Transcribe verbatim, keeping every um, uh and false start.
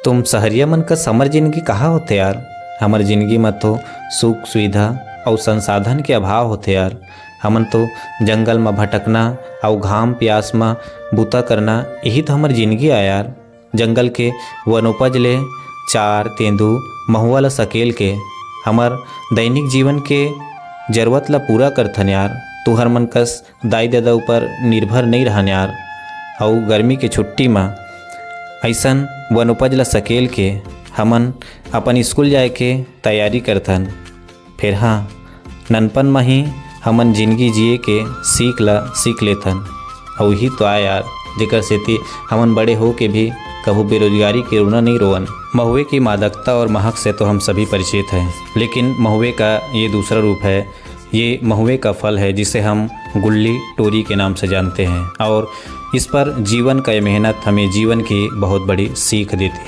तुम सहरिया मन कस हमर जिनगी कहाँ होथे यार? हमर जिनगी म तो सुख सुविधा अउ संसाधन के अभाव होथे यार। हमन तो जंगल म भटकना अउ घाम प्यास म बूता करना, यही तो हमर जिनगी आय यार। जंगल के वनोपज ले चार, तेंदू, महुआ ल सकेल के हमर दैनिक जीवन के जरूरत ल पूरा करथन यार। तुहर मन कस दाई ददा ऊपर निर्भर नइ रहन यार। अउ गर्मी के छुट्टी म अइसन वनोपज ल सकेल के हमन अपन स्कूल जाए के तैयारी करथन। फेर हाँ, ननपन म ही हमन जिनगी जिए के सीख ल सीख लेथन। अउ इही तो आय यार, जेकर सेती हमन बड़े हो के भी कभू बेरोजगारी के रोना नइ रोवन। महुए की मादकता और महक से तो हम सभी परिचित हैं, लेकिन महुए का ये दूसरा रूप है। ये महुए का फल है, जिसे हम गुल्ली टोरी के नाम से जानते हैं, और इस पर जीवन का ये मेहनत हमें जीवन की बहुत बड़ी सीख देती है।